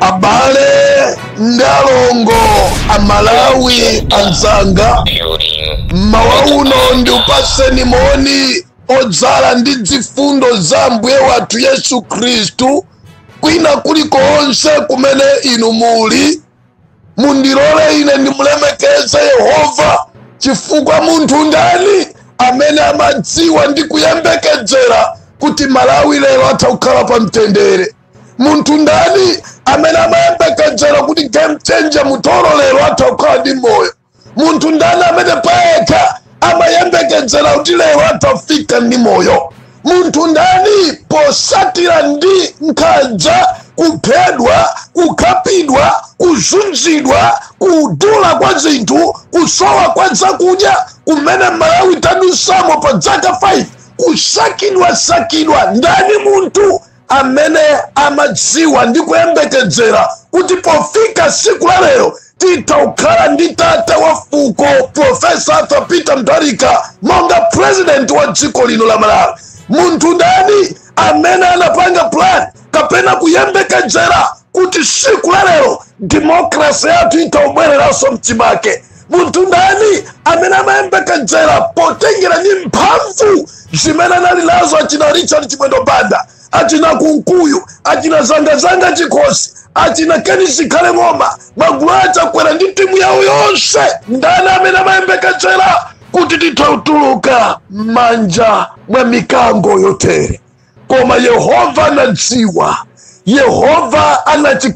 Abale ndi alongo, Amalawi anzanga, mmawa uno ndikupaseni moni odzala ndi zifundo za Mbuye wathu Yesu Khristu kwina kulikonse kumene inu muli. Mundilole ine ndimulemekeze Yehova, chifukwa munthu ndani amene amadziwa ndi kuyembekezera kuti Malawi lero atha kukhala pa mtendere? Munthu ndani amene amayembekezera kuti Game Changer Mutolo lero atha kukhala ndi moyo? Munthu ndani amene payekha amayembekezera kuti lero atafika ndi moyo? Munthu ndani, posatira ndi nkhanza, kuphedwa, kukhapidwa, kuzunzidwa, kudula kwa zinthu, kusowa kwa zakudya kumene Malawi tadusamo pa zaka 5, kusakidwasakidwa, ndani munthu amene amadziwa ndi kuyembekezera kuti pofika siku la lero titha kukhala ndi tate wa fuko Professor Arthur Peter Mutharika monga president wa dziko lino la Malawi? Munthu ndani amene anapanga plan kapena kuyembekezera kuti siku la lero democracy yathu itha kubwereranso mchimake? Munthu ndani amene amayembekezera, potengera ndi mphamvu zimene anali nazo achina Richard Chimwendo Banda, achina Kunkuyu, achina Zangazanga Chikosi, achina Ken Zikhale Ng'oma, magulu aChakwera ndi timu yawo yonse, ndani amene amayembekezera kuti titha kutuluka m'manja mwa mikango yotere? Koma Yehova anadziwa, Yehova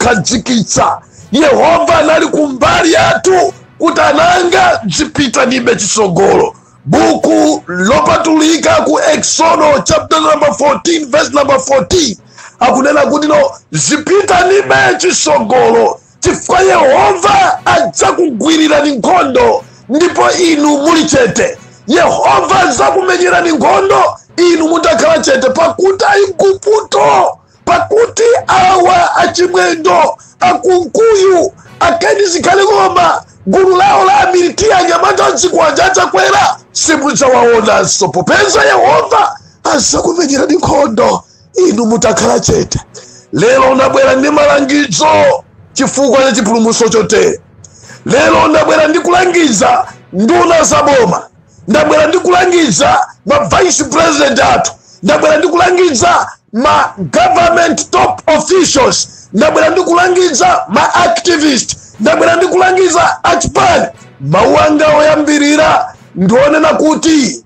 anachikhazikitsa, Yehova anali kumbali yathu kuti ananga zipitanibe chitsogolo. Buku Lopatulika ku Exodo chapter number 14 verse number 14 akunena kuti, "No, zipitanibe chitsogolo, chifukwa Yehova adzakugwirirani nkhondo ndipo inu muli chete. Yehova adzakumenyerani nkhondo inu mutakhala chete." Pakuti Aigupto, pakuti awa aChimwendo, aKunkuyu, aKen Zikhale Ng'oma, gulu lawo la amilitiya, anyamata azikwanja aChakwera, simudzawaonanso, popeza Yehova adzakumenyerani nkhondo inu mutakhala chete. Lero ndabwera ndi malangizo chifukwa cha chipulumutso chotere. Lero ndabwera ndi kulangiza nduna za boma, ndabwera ndi kulangiza ma vice president athu, ndabwera ndi kulangiza ma government top officials, ndabwera ndi kulangiza ma activist, ndabwera ndi kulangiza achipani. Mawu anga oyambirira ndionena kuti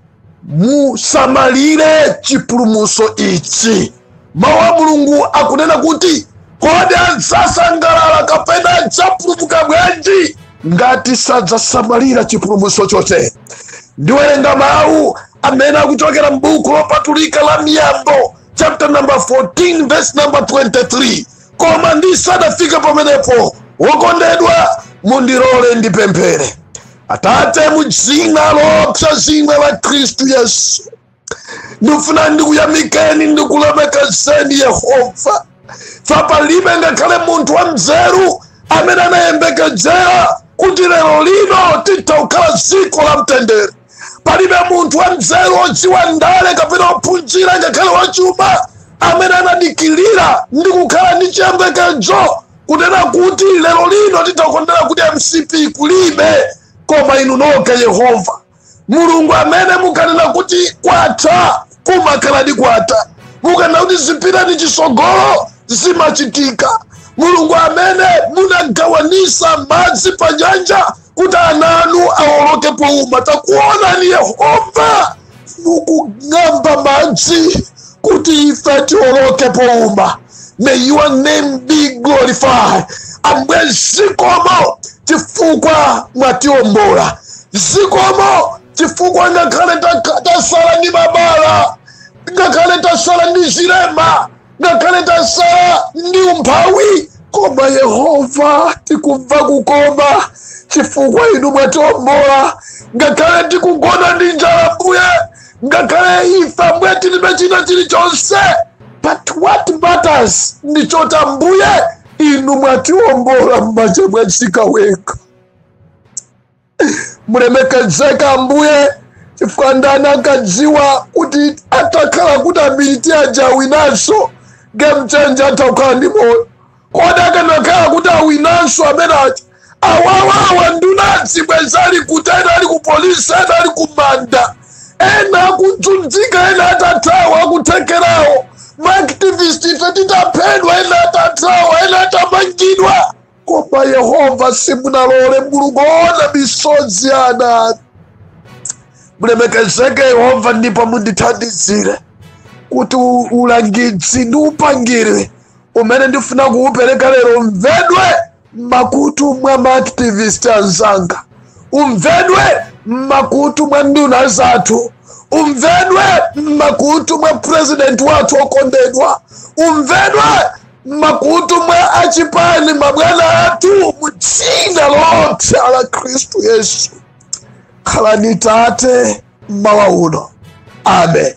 musamalire chipulumutso ichi. Mawu a Mulungu akunena kuti, "Kodi adzasangalala kapena adzapulumuka bwanji ngati sadzasamalira chipulumutso chotere?" Ndiwerenga mawu amene akuchokera m'buku Lopatulika la Miyambo chapter number 14 verse number 23. Koma ndisadafika pamenepo, wokondedwa, mundilole ndipemphere. Atate, mu dzina lopsa zina la Khristu Yesu, ndifuna ndikuyamikeni, ndikulemekezeni Yehova. Palibe ngakhale munthu wa mzeru amene anayembekezera kuti lero lino titha kukhala dziko la mtendere. Palibe munthu wa mzeru odziwa ndale kapena ophunzira ngakhale wachuma amene anadikirira ndi kukhala ndi chiyembekezo kunena kuti lero lino titha kukondera kuti MCP kulibe. Koma inu nokha Yehova Mulungu amene mukanena kuti kwatha, kumakhaladi kwatha. Mukanena kuti zipitani chitsogolo, zimachitika. Mulungu amene munagawanisa madzi pa nyanja kuti ana anu awoloke powuma, takuonani Yehova mukung'amba madzi kuti ife tiwoloke powuma. May your name be glorified. Ambuye, zikomo chifukwa mwatiwombola. Zikomo chifukwa ngakhale tasala ndi mabala, ngakhale tasala ndi zilema, ngakhale tasala ndi umphawi, koma Yehova, tikumva kukoma chifukwa inu mwatiwombola. Ngakhale tikugona ndi njala Mbuye, ngakhale ife Ambuye tilibe china chilichonse, but what matters ndichoti Ambuye, inu mwatiwombola m'manja mwa zigawenga. Mulemekezeka Ambuye, chifukwa ndani akadziwa kuti atakhala kuti amiliti aja awinanso, Game Changer atakhala ndi moyo? Kodi akanakhala kuti awinanso amene aja awawawa ndunazi bwezali kuti ena ali ku polisi, ena ali ku manda, ena akudzunzika, ena atathawa akuthekerawo, maactivist ife titaphedwa, ena atathawa, ena atamangidwa. Koma Yehova simunalole. Mulungu ona misozi ana. Mulemekezeke Yehova, ndipo mundithandizire kuti ulangidzi ndi upangire umene ndifuna kuupereka lero umvedwe m'makutu mwa maactivist anzanga, umvedwe m'makutu mwa nduna zathu, umvedwe m'makutu mwa president wathu okondedwa, umvedwe m'makutu mwa achipani mabwana athu, mu dzina lopsa la Khristu Yesu. Khalani Tate mmawa uno, amen.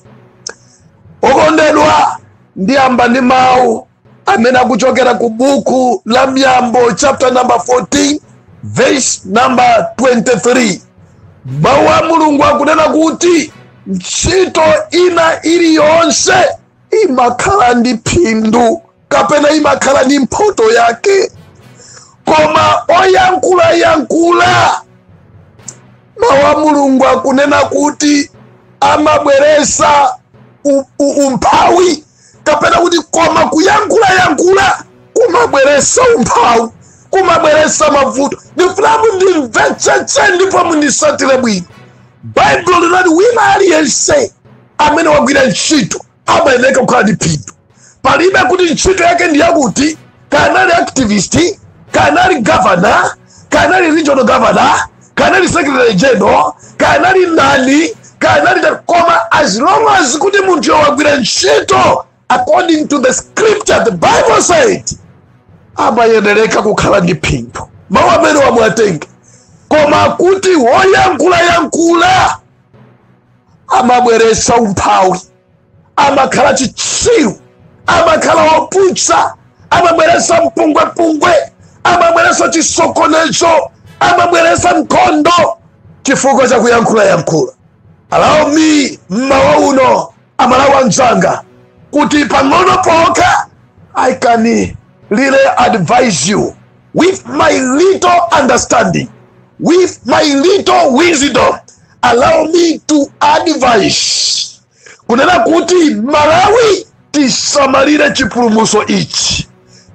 Okondedwa, ndiyamba ndi mawu amene akuchokera ku buku la Miyambo, chapter number 14, verse number 23. Mawu a Mulungu akunena kuti ntchito ina iliyonse imakhala ndi phindu kapena imakhala ndi mphoto yake, koma oyankhulayankhula, mawu a Mulungu akunena kuti amabweresa umphawi, kapena kuti koma kuyankhulayankhula kumabweresa umphawi, kumabweresa mavuto. Ndifuna mundimvetsetse ndipo mundisatire bwino. Baibulo linati wina aliyense amene wagwira ntchito amayeneka kukhala ndi phindu. Palibe kuti ntchito yake ndi yakuti, kanali activist, kanali governor, kanali regional governor, kanali secretary general, kanali nani, kanali, koma as long as kuti munthu wagwira ntchito according to the scripture, the Bible said amayenereka kukhala ndi phindu. Mawu amene wamwatenge, koma kuti woyankhulayankhula amabweresa umphawi, amakhala chitsiru, amakhala woputsa, amabweresa mpungwepungwe, amabweresa chisokonezo, amabweresa nkhondo chifukwa cha kuyankhulayankhula. Allow me mmawa uno, Amalawi anzanga, kuti pang'ono pokha I can really advise you with my little understanding, with my little wisdom. Allow me to advise kunena kuti Malawi tisamalire chipulumutso ichi,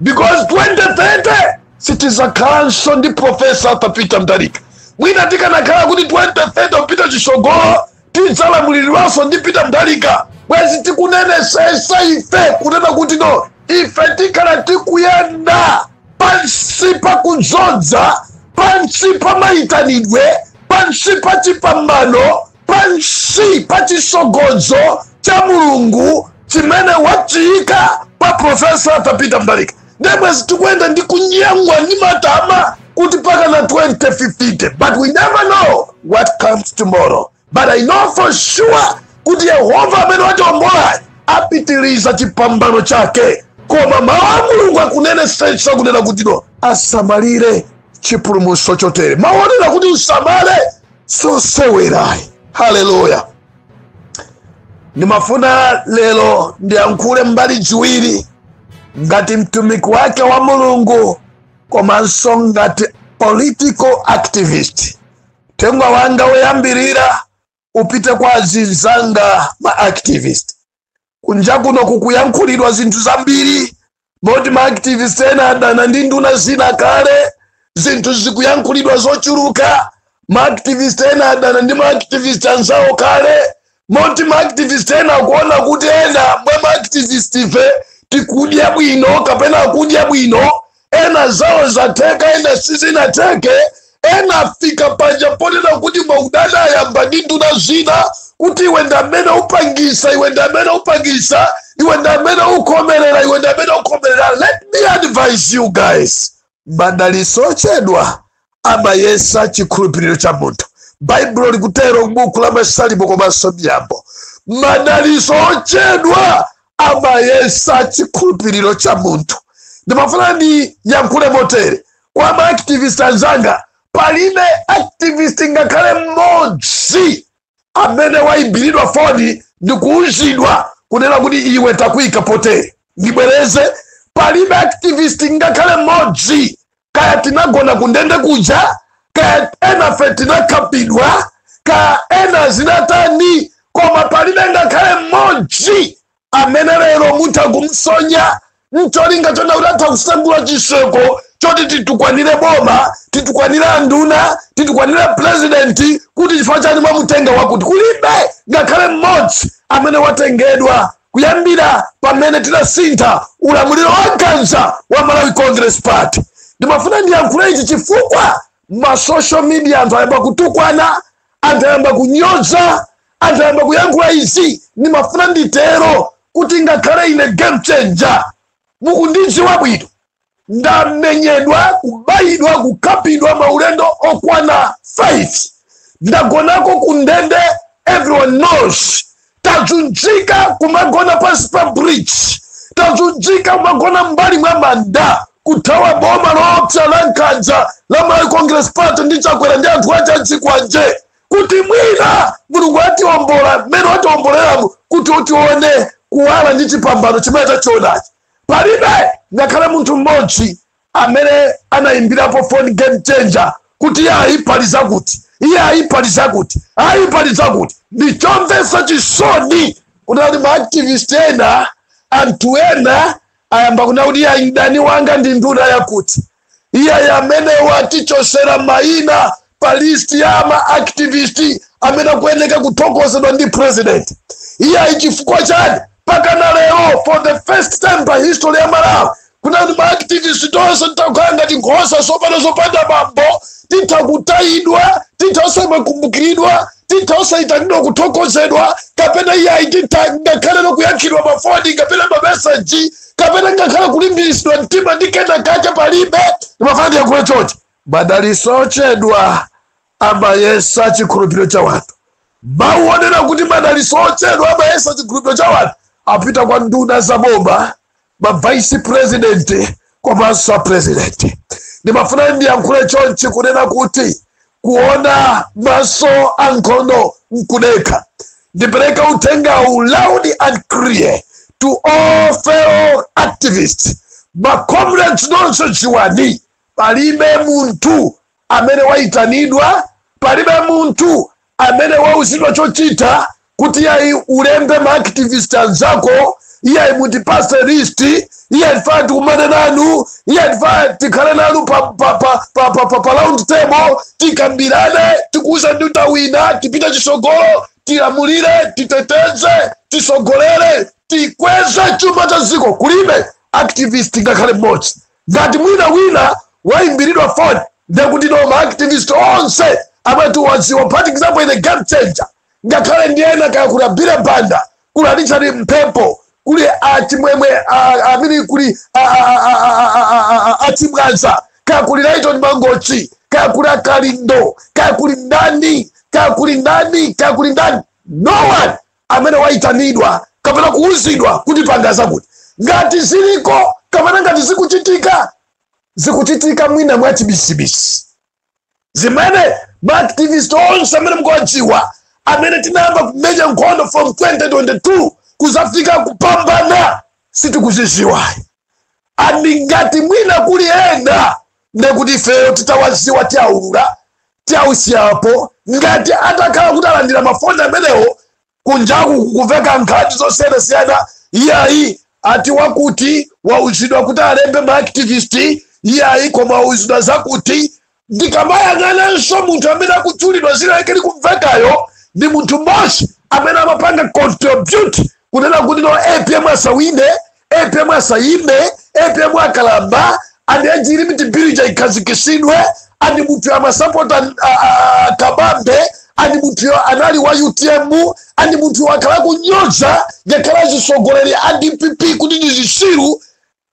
because 2030 sitizakhalanso ndi Professor Arthur Peter Mutharika. Mwina tikanakhala kuti 2030 upita chisogolo tidzalamuliridwanso ndi Peter Mutharika, bwezi tikunenesesa ife kunena kuti no, ife tikhala tikuyenda pansi pa kudzodza, pansi pa mayitanidwe, pansi pa chipambano, pansi pa chisogozo cha Mulungu chimene wachiyika pa Professor Arthur Peter Mutharika. Ndemwezi tikuyenda ndi kunyangwa ndi matama kuti paka na 2050, but we never know what comes tomorrow. But I know for sure kuti Yehova amene watiombola apitiriza chipambano chake. Koma mawu a Mulungu akunenesetsa kunena kuti no, asamalire chipulumutso chotere. Mawu onena kuti usamale sosewerayi. Haleluya! Ndimafuna lero ndiyankhule mbali ziwiri, ngati mtumiki wake wa Mulungu komanso ngati political activist. Uthenga wanga woyambirira upite kwa azinzanga ma activist. Kunja kuno kukuyankhulidwa zinthu zambiri, moti ma activist ena adana ndi nduna zina kale. Zinthu zikuyankhulidwa zochuluka. Ma activist ena adana ndi ma activist anzawo kale, moti ma activist ena akuona kuti ena mwa ma activist ife tikudya bwino kapena akudya bwino, ena zawo zatheka, ena sizinatheke. Ena afika panja ponena kuti maudana ayamba ndi nduna zina, kuti iwe ndi amene upangisa, iwe ndi amene upangisa, iwe ndi amene ukhomerera, iwe ndi amene ukhomerera. Let me advise you guys, madalitso ochedwa amayesa chikhulupiriro cha munthu. Baibulo likutero m'buku la Masalimo komanso Miyambo, madalitso ochedwa amayesa chikhulupiriro cha munthu. Ndimafuna ndiyankhule motere kwa maactivist anzanga: palibe activist ngakhale mmodzi amene wayimbiridwa foni ndikuuzidwa kunena kuti iwe takuyika potere. Ndibwereze, Palibe activist ngakhale mmodzi. Kaya tinagona kundende kuja, kaya enafe tinakhapidwa, kaya ena zinatani, koma palibe ngakhale mmodzi amene lero mutha kumsonya mcholinga chona kuti atha kusangula chiseko choti titukwanire boma, titukwanire anduna, titukwanire president, kuti chifukwa chani mwamutenga wakuti. Kulibe ngakhale mmodzi amene watengedwa kuyambira pamene tinasintha ulamuliro wa nkhanza wa Malawi Congress Party. Ndimafuna ndiyankhule ichi chifukwa ma social media anthu ayamba kutukwana, anthu ayamba kunyoza, anthu ayamba kuyankhula izi. Ndimafuna nditero kuti ngakhale ine Game Changer, mukundidziwa bwino, ndamenyedwa, kubayidwa, kukhapidwa maulendo okwana 5, ndagonako kundende, everyone knows. Tazunzika kumagona pansi pa bridge, tazunzika kumagona mbali mwa manda, kuthawa boma loopsa la nkhanza la Malawi Congress Party ndi Chakwera ndi anthu ache adzikwanje, kuti mwina Mulungu atiwombola mmene watiwomboleramu, kuti utione kuwala ndi chipambano chimene tachionachi. Palibe ngakhale munthu mmodzi amene anayimbirapo phone Game Changer kuti iye ayipaliza kuti, iye ayipaliza kuti, ayipaliza kuti. Ndichomvetsa chisoni kuti ali maactivist ena, anthu ena ayamba kuna kuti iye mdani wanga ndi nduna yakuti, iye amene watichosera mayina pa list ya maactivist amene akuyeneka kuthokozedwa ndi president. Iye chifukwa chani pakana lero, for the first time pa history ya Malawi, kunati maactivist tonse titakhala ngati nkhosa sopanda zopanda bambo, titha kutayidwa, titha osamakumbukiridwa, titha osayitanidwa kuthokozedwa, kapena iyayi titha ngakhale nokuyankhidwa mafoni kapena mameseji kapena ngakhale kulimbisidwa mtima ndi kena kake, palibe. Ndimafuna ndiyankhule chonchi: madalitso ochedwa amayesa chikhulupiriro cha wanthu. Mawu onena kuti madalitso ochedwa amayesa chikhulupiriro cha wanthu apita kwa nduna za boma, ma vice president komanso a president. Ndimafuna ndiyankhule chonchi kunena kuti kuona maso ankhono nkudekha. Ndipereka uthengawu loud and clear to all fellow activists, ma comrades nonse, dziwani, palibe munthu amene wayitanidwa, palibe munthu amene wauzidwa chochita kuti iyayi ulembe ma activist anzako, iyayi mutipase list, iyayi tifuna tikumane nanu, iyayi tifuna tikhale nanu pa round table, tikambirane, tikuuza ndi utawina, tipite chisogolo, tilamulire, titeteze, tisogolere, tikweze chuma cha dziko. Kulibe activist ngakhale mmodzi. Ngati mwina wina wayimbiridwa phone, ndekuti no, ma activist onse amati wadziwa, for example ine Game Changer, ngakhale ndi ena, kaya kuli Abire Banda, kuli Richard Mphepo, kuli Achimwemwe amene kuli Achimwaza, kaya kuli Lighton Mangochi, kaya kuli Akalindo, kaya kuli ndani, kaya kuli ndani, kaya kuli ndani, no one amene wayitanidwa kapena kuuzidwa kuti panga zakuti. Ngati ziliko kapena ngati zikuchitika, zikuchitika mwina mwachibisibisi, zimene maactivist onse amene mukuwadziwa, amene tinayamba kumenya nkhondo from 2022 kuzafika kupambana, sitikuziziwa. Ani ngati mwina kuli ena, ndekuti ifeyo titawaziwa tiaulula, tiausiyapo. Ngati atakhala kuti alandira mafoni amenewo, kunjaku kukuveka nkhani zosiyanasiyana, iyayi ati wakuti wauzidwa kuti alembe maactivist, iyayi koma wauzidwa zakuti. Ndikamayang'ananso munthu amene akutchulidwa zina lake likumvekayo, ndi munthu mmodzi amene amapanga contribute kunena kuti no, APM asawine, APM asayime, APM akalamba and age limit bill ikhazikitsidwe, and munthu amasapota Kabambe, and munthuyo anali wa UTM, and munthu akhala kunyoza ngakhale azisogoleri a DPP kuti ndi zisiru.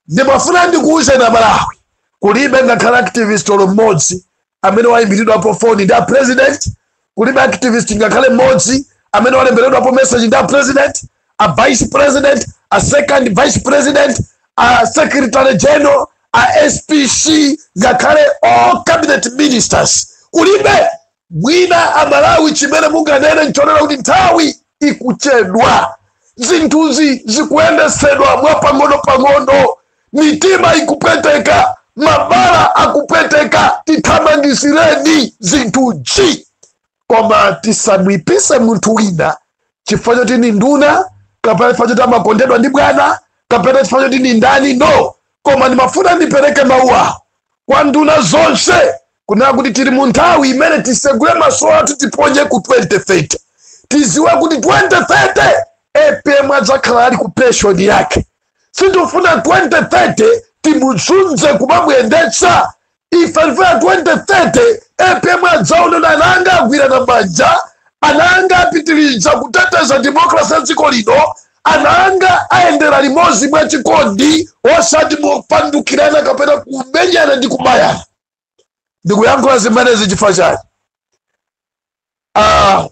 Ndimafuna ndikuwuzeni Amalawi, kulibe ngakhale activist olo mmodzi amene wayimbiridwapo foni ndi a president, kulibe activist ngakhale mmodzi amene walemberedwapo message ndi a president, a vice president, a second vice president, a secretary general, a SPC, ngakhale all cabinet ministers, kulibe. Mwina Amalawi chimene munganene nchonena kuti nthawi ikuchedwa, zinthuzi zikuyendesedwa mwapang'ono-pang'ono. Mitima ikupweteka, mabala akupweteka. Tithamangisireni zinthu ji, koma tisamwipise munthu wina chifukwa choti ni nduna, kapena chifukwa choti amakondedwa ndi bwana, kapena chifukwa choti ni ndani, no. Koma ndimafuna ndipereke mawu awo kwa nduna zonse, kunena kuti tili mu nthawi imene tisegule maso athu, tiponye ku 2030, tiziwe kuti 2030 APM adzakhala ali ku pension yake. Sindifuna 2030 timuzunze kumamuyendetsa ife. Tifuna 2030 APM adzaonena ananga agwirana manja, ananga apitiriza kuteteza democracy ya dziko lino, ananga ayendera limodzi mwachikondi, osati mopandukirana kapena kumenyana ndi kubayana. Ndikuyankhula zimenezi chifukwa chani? Ah,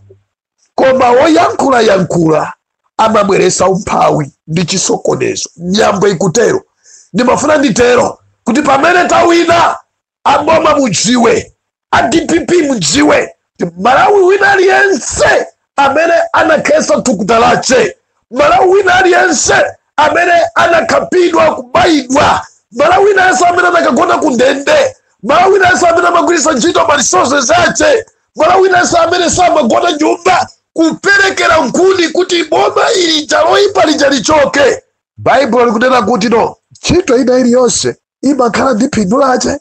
koma woyankhula yankhula amabweresa umphawi ndi chisokonezo. Nyambo ikutero. Ndimafuna nditero kuti pamene tawina, aboma mudziwe, a DPP mudziwe, Malawi wina aliyense amene anakhesa thukuta lache, Malawi wina aliyense amene anakhapidwa, kubayidwa, Malawi wina aliyense amene anakagona ku ndende, Malawi wina aliyense amene amagwiritsa ntchito ma resources ache, Malawi wina aliyense amene samagona nyumba kuperekera nkhuni kuti boma ili loyipa lija lichoke, Baibulo likunena kuti no, ntchito ina iliyonse imakhala ndi phindu lache.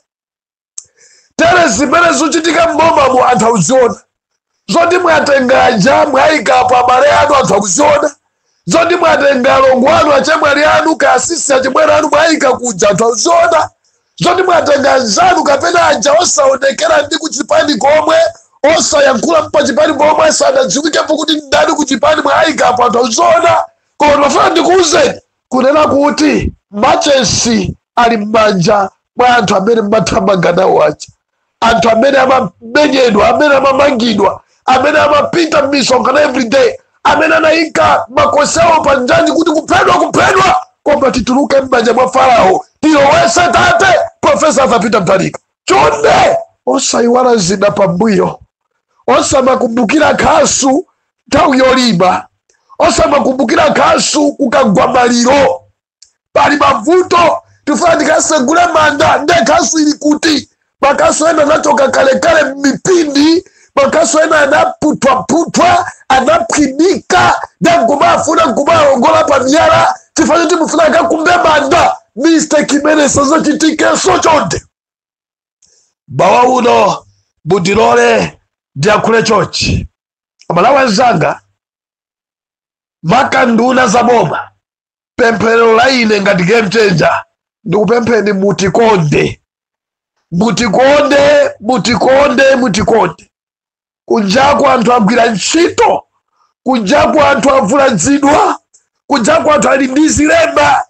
Tere zimene zikuchitika m'bomamo anthu akuziona. Zoti mwatenga aja mwayikapo abale anu, anthu akuziona. Zoti mwatenga alongo anu, achemwali anu, kaasisi achimwene anu, mwayika kuja, anthu akuziona. Zoti mwatenga anzanu kapena aja osaonekera ndi kuchipani komwe, osayankhula mpachipani pomwe, sanadziwikepo kuti ndani kuchipani, mwayikapo, anthu akuziona. Koma ndimafuna ndikuwuzeni kunena kuti machesi ali m'manja mwa anthu amene mmathamanga nawo aja, anthu amene amamenyedwa, amene amamangidwa, amene amapita m'misonkhano everyday, amene anayika makosi awo pa njanji kuti kuphedwa, kuphedwa, koma tituluke m'manja mwa Farao, tilowese tate Professor Arthur Peter Mutharika. Chonde, osayiwala zina pambuyo, osamakumbukira khasu nthawi yolima, osamakumbukira khasu kukagwa maliro. Pali mavuto, tifuna tikasegule manda, nde khasu ili kuti? Makasu ena anachoka kalekale m'mipindi, makasu ena anaputhwaputhwa, anaphwinika, ndankumafuna nkumalongola pa miyala chifukwa choti mufuna akakumbe manda. Mistake imene sazachitikenso. Chonde, bawa uno mundilole ndiyankhule chonchi. Amalawi anzanga, makanduna za boma, pemphero la ine ngati game changer, ndikupempheni mutikonde, mutikonde, mutikonde, mutikonde. Kunjaku anthu agwira ntchito, kunjaku anthu avulazidwa, kunjaku anthu ali ndi zilemba,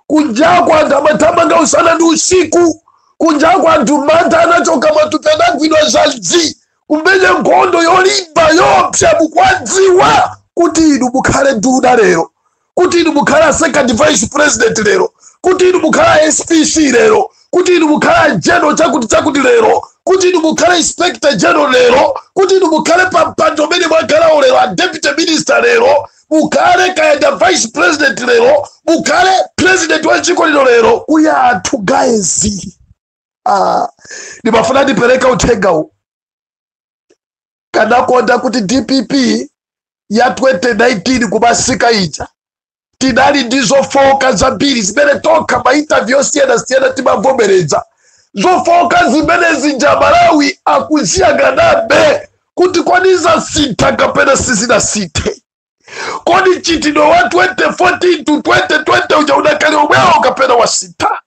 kunjaku anthu amathamanga usana ndi usiku, kunjaku anthu mantha anachoka, matupi anagwidwa zanzi, kumenya nkhondo yolimba yopsa. Mukwadziwa kuti inu mukhale nduna lero, kuti inu mukhale second vice president lero, kuti inu mukhale SPC lero, kuti inu mukhale general chakuti chakuti lero, kuti inu mukhale inspector general lero, kuti inu mukhale pa mpando umene mwakhalawo lero, a deputy minister lero, mukhale kayenda vice president lero, mukhale president wa dziko lino lero, kuya anthu guys. Ah, ndimafuna ndipereka uthengawu. Kanakonda kuti DPP ya 2019 kumasika ija tinali ndi zofoka zambiri zimene tokha ma interview osiyanasiyana timavomereza. Zofoka zimene zija Malawi akuziyang'anabe kuti kodi zasintha kapena sizinasinthe? Kodi mchitidwe wa 2014 to 2020 uja udakali omwewo kapena wasintha?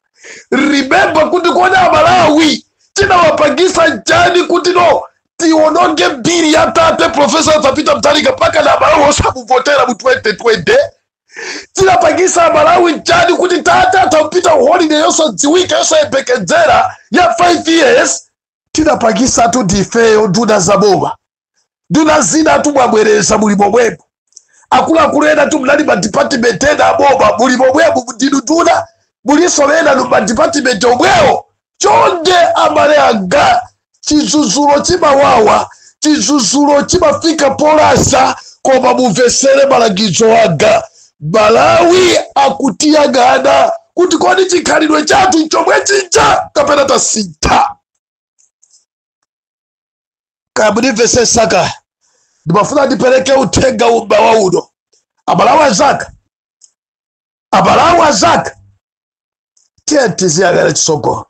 Remember kuti kodi Amalawi chinawapangisa chani kuti no, tiononge mbiri ya tate Professor Arthur Peter Mutharika mpaka na Amalawi osamuvotera mu 2020? Chinapangisa Amalawi chani kuti tate atapita holiday yosadziwika, yosayembekezera ya 5 years? Tinapangisa ndifeyo nduna zaboma. Nduna zina tumwabwereza muli momwemo, akuluakulu ena tumnali ma department ena aboma muli momwemo, ndinu nduna, muliso ena nu ma department omwewo. Chonde amale anga, chidzudzulo chimawawa, chidzudzulo chimafika polasa, koma mumvesere malangizo anga. Malawi akutiyang'ana. Kuti kodi chikhalidwe chathu chomwe chija kapena tasintha? Kaya mundimvesesaka. Ndimafuna ndipereke uthenga umawa uno. Amalawi azanga, Amalawi azanga, tiye tiziyang'ana chitsogolo.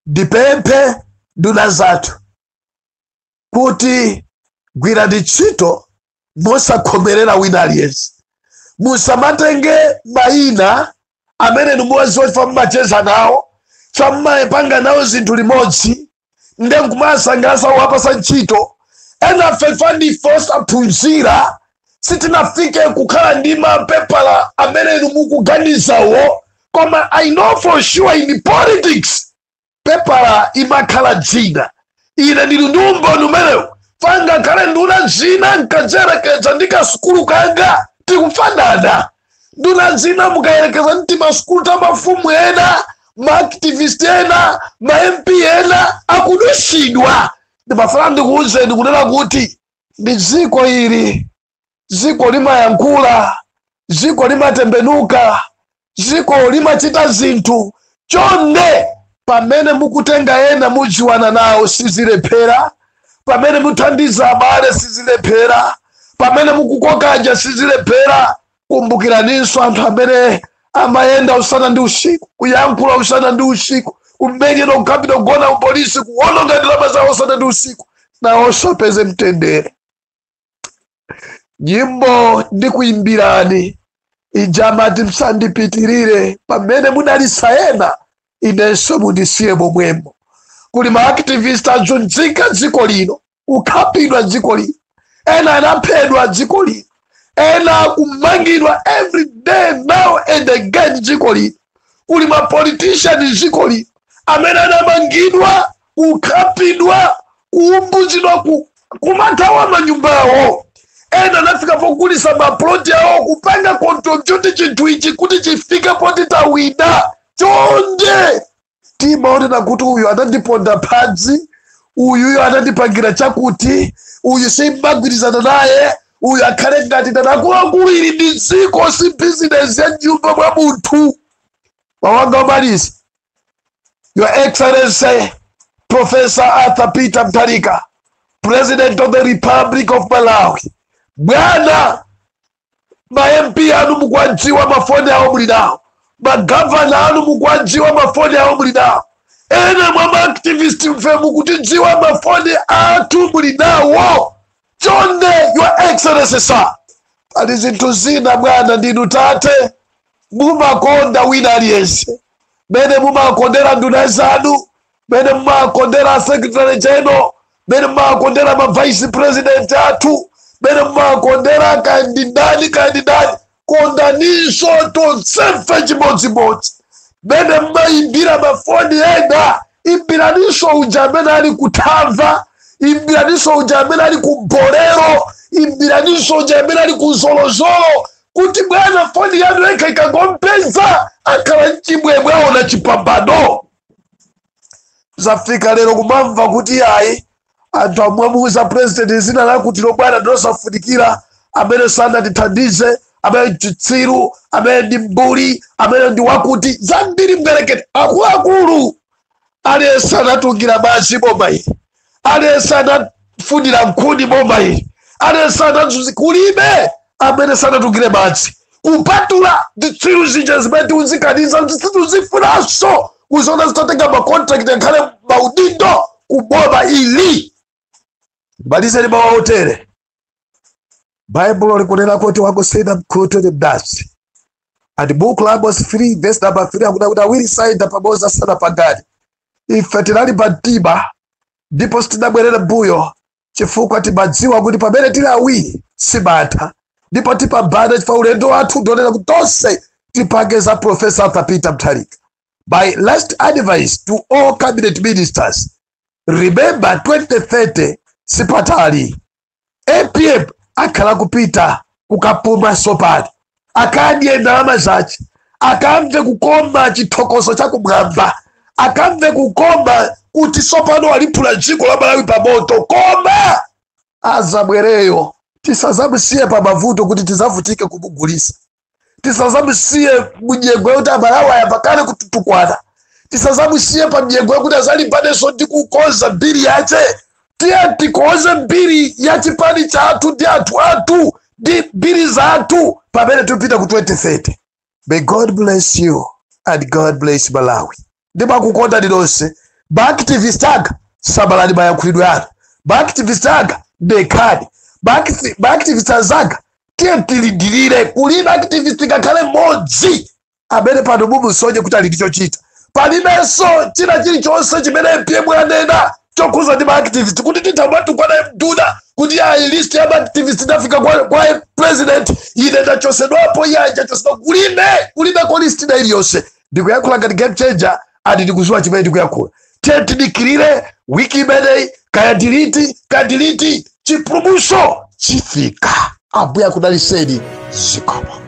Ndipemphe nduna zathu kuti gwirani ntchito mosakhomerera wina aliyense. Musamatenge mayina amene nimuwaziwa chifukwa mumacheza nawo, chifukwa mumapanga nawo zinthu limodzi, nde nkumasangalasa wapasa ntchito. Enafe ndife osaphunzira, sitinafike kukhala ndi mapepala amene inu mukuganizawo. Koma I know for sure, in politics pepala imakhala dzina. Ine ndili ndi umboni umenewu. Pangakhale nduna zina nkajerekeza ndi kasukulu kanga, tikufanana. Nduna zina mukayerekeza ndi masukulu ta mafumu ena, maactivist ena, ma MP ena akudusidwa. Ndimafuna ndikuwuzeni kunena kuti ndi dziko ili, dziko limayankhula, dziko limatembenuka, dziko limachita zinthu. Chonde, pamene mukutenga ena mudziwana nawo, sizilephera. Pamene muthandiza abale, sizilephera. Pamene mukukokaja, sizilephera. Kumbukiraninso anthu amene amayenda usana ndi usiku, kuyankhula usana ndi usiku, kumenyedwa, kukhapidwa, kugona kupolisi, kuwononga ndalama zawo usana ndi usiku, nawonso apeze mtendere. Nyimbo ndikuimbirani ija amati, "Msandipitirire pamene mudalisa ena, inenso mundisiye momwemo." Kuli maactivist azunzika dziko lino, kukhapidwa dziko lino, ena anaphedwa dziko lino, ena akumangidwa every day, now and again dziko lino. Kuli mapolitician dziko lino amene anamangidwa, kukhapidwa, kuumbuzidwa, kumathawa manyumba awo. Ena anafika pogulisa maploti awo kupanga contribute chinthu ichi kuti chifike poti tawina. Chonde, timaonena kuti uyu anandiponda phadzi, uyuyo anandipangira chakuti, uyu simbagwirizana naye, uyu akhale ngati ndanakulakulu. Ili ndi dziko, si bizinesi ya nyumba mwa munthu. Mawanga omaliza, Your Excellency Professor Arthur Peter Mutharika, President of the Republic of Malawi, bwana, ma MP anu mukuwadziwa, mafoni awo muli nawo. Magavana anu mukuwadziwa, mafoni awo muli nawo. Ena mwa maactivist mfe mukutidziwa, mafoni athu muli nawo. Chonde, Your Excellency sir, pali zinthu zina, bwana, ndinu tate, mumakonda wina aliyense. Mene mumakondera nduna zanu, mene mumakondera secretary general, mene mumakondera ma vice president athu, mene mumakondera kandi ndani kandi ndani, kondaninso tonsefe chimodzimodzi. Mene mmayimbira mafoni ena, imbiraninso uja amene ali kuthamva, imbiraninso uja amene ali ku bolero, imbiraninso uja amene ali ku zolozolo, kuti bwana, foni yanu yekha ikangompeza akhala mchimwemwe, aona chipambano. Zafika lero kumamva kuti ayi, anthu amwamuuza president zina lakuti lo bwana ndilosafunikira, amene sanatithandize, amene chitsiru, amene ndi mbuli, amene ndi wakuti, zambiri mberekete. Akuluakulu, aliyense anatungira madzi boma ili, aliyense anafunira nkhuni boma ili, aliyense anadzuzi, kulibe amene sanatungire madzi kupatula zitsiru zija zimene tiuzikaniza, zitizifunanso kuziona zitatenga macontract akhale maudindo kuboma ili. Malizeni mawu otere: Baibulo likunena kuti wakusena mkhutu ndi mnansi. And buku la Amos 3 verse number 3 akuti kuti awiri sayenda pamodzi asanapangane. Ife tinali pa mtima ndipo sitinabwerere mbuyo, chifukwa timadziwa kuti pamene tili awiri simatha, ndipo tipambana, chifukwa ulendo wathu ndionena kuti tonse tipange za Professor Arthur Peter Mutharika. My last advice to all cabinet ministers: remember, 2030 sipatali. APM akhala kupita kukapuma sopano, akadye ndalama zace, akamve kukoma chithokozo chakumwamba, akamve kukoma kuti sopano waliphula dziko la Malawi pamoto. Koma azabwereyo, tisazamusiye pa mavuto kuti tizavutike kumugulisa. Tisazamusiye munyengo yakuti Amalawi ayamba kale kututukwana. Tisazamusiye pa mnyengo yakuti azalimbanenso ndi kukonza mbiri yace. Tiye tikonze mbiri ya chipani chathu ndi anthu athu ndi mbiri zathu pamene tipita ku 2030. May God bless you and God bless Malawi. Ndimakukondani nonse. Ba activist anga, samalani mayankhulidwe anu. Ba activist anga, dekhani. Ba activist anzanga, tiye tilindirire. Kulibe activist ngakhale mmodzi amene pano mumusonye kuti ali ndi chochita. Palibenso china chilichonse chimene APM anena chokhuza ndi ma activist kuti titamatukwana mduna kuti ayi, list ya ma activist inafika kwa president, ine ndachosedwapo, iye achachosedwa. Kulibe, kulibeko list ina iliyonse. Ndikuyankhula ngati game changer ati ndikuziwa chimene ndikuyankhula. Tiye tidikirire wiki imeneyi, kaya ndiliti, kaya ndiliti, chipulumutso chifika. Ambuye akudaliseni. Zikomo.